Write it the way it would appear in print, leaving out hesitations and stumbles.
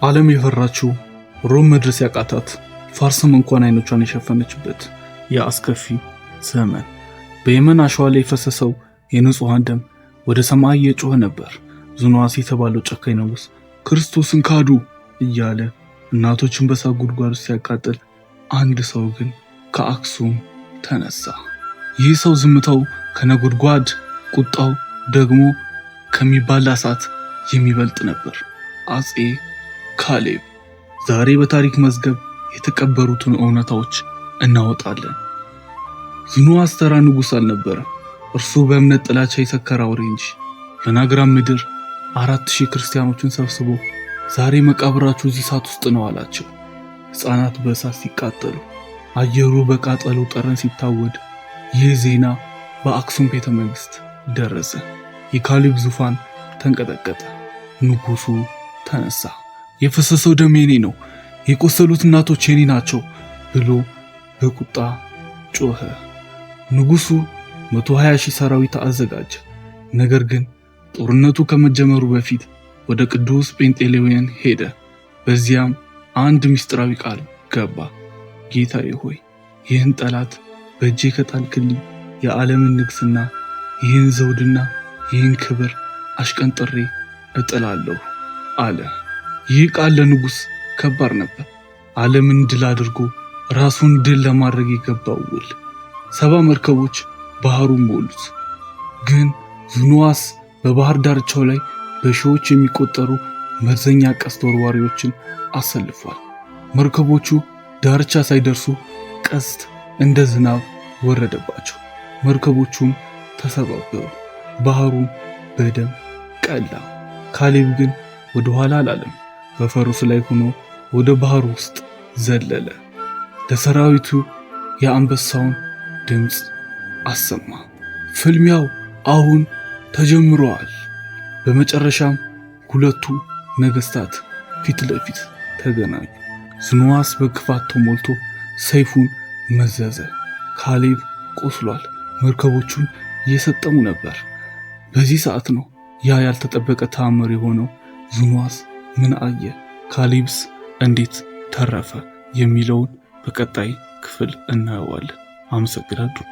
ዓለም የፈራችው፣ ሮም መድረስ ያቃታት፣ ፋርስም እንኳን አይኖቿን የሸፈነችበት የአስከፊ ዘመን። በየመን አሸዋ ላይ የፈሰሰው የንጹሐን ደም ወደ ሰማይ እየጮኸ ነበር። ዙንዋስ የተባለው ጨካኝ ንጉሥ ክርስቶስን ካዱ እያለ እናቶችን በእሳት ጉድጓድ ሲያቃጥል፣ አንድ ሰው ግን ከአክሱም ተነሳ። ይህ ሰው ዝምታው ከነጎድጓድ፣ ቁጣው ደግሞ ከሚባላ እሳት የሚበልጥ ነበር። አጼ ካሌብ። ዛሬ በታሪክ መዝገብ የተቀበሩትን እውነታዎች እናወጣለን። ዙንዋስ ተራ ንጉሥ አልነበረም። እርሱ በእምነት ጥላቻ የሰከረ አውሬ እንጂ። በናግራን ምድር 4000 ክርስቲያኖችን ሰብስቦ "ዛሬ መቃብራችሁ እዚህ እሳት ውስጥ ነው" አላቸው። ሕፃናት በእሳት ሲቃጠሉ፣ አየሩ በቃጠሎ ጠረን ሲታወድ፣ ይህ ዜና በአክሱም ቤተ መንግሥት ደረሰ። የካሌብ ዙፋን ተንቀጠቀጠ። ንጉሡ ተነሳ። "የፈሰሰው ደም የኔ ነው፣ የቆሰሉት እናቶች የኔ ናቸው" ብሎ በቁጣ ጮኸ። ንጉሡ 120,000 ሰራዊት አዘጋጀ። ነገር ግን ጦርነቱ ከመጀመሩ በፊት ወደ ቅዱስ ጴንጤሌዎን ሄደ። በዚያም አንድ ምስጢራዊ ቃል ገባ። "ጌታዬ ሆይ፣ ይህን ጠላት በእጄ ከጣልክልኝ የዓለምን ንግሥና፣ ይህን ዘውድና ይህን ክብር አሽቀንጥሬ እጥላለሁ" አለ። ይህ ቃል ለንጉሥ ከባድ ነበር። ዓለምን ድል አድርጎ ራሱን ድል ለማድረግ የገባው ውል። 70 መርከቦች ባህሩን ሞሉት። ግን ዙንዋስ በባህር ዳርቻው ላይ በሺዎች የሚቆጠሩ መርዘኛ ቀስት ወርዋሪዎችን አሰልፏል። መርከቦቹ ዳርቻ ሳይደርሱ ቀስት እንደ ዝናብ ወረደባቸው። መርከቦቹም ተሰባበሩ፣ ባህሩም በደም ቀላ። ካሌብ ግን ወደ ኋላ አላለም። በፈረሱ ላይ ሆኖ ወደ ባህሩ ውስጥ ዘለለ። ለሰራዊቱ የአንበሳውን ድምፅ አሰማ። ፍልሚያው አሁን ተጀምሯል። በመጨረሻም ሁለቱ ነገስታት ፊት ለፊት ተገናኙ። ዙንዋስ በክፋት ተሞልቶ ሰይፉን መዘዘ። ካሌብ ቆስሏል። መርከቦቹን እየሰጠሙ ነበር። በዚህ ሰዓት ነው ያ ያልተጠበቀ ተአምር የሆነው። ዙንዋስ ምን አየ? ካሌብስ እንዴት ተረፈ? የሚለውን በቀጣይ ክፍል እናየዋለን። አመሰግናለሁ።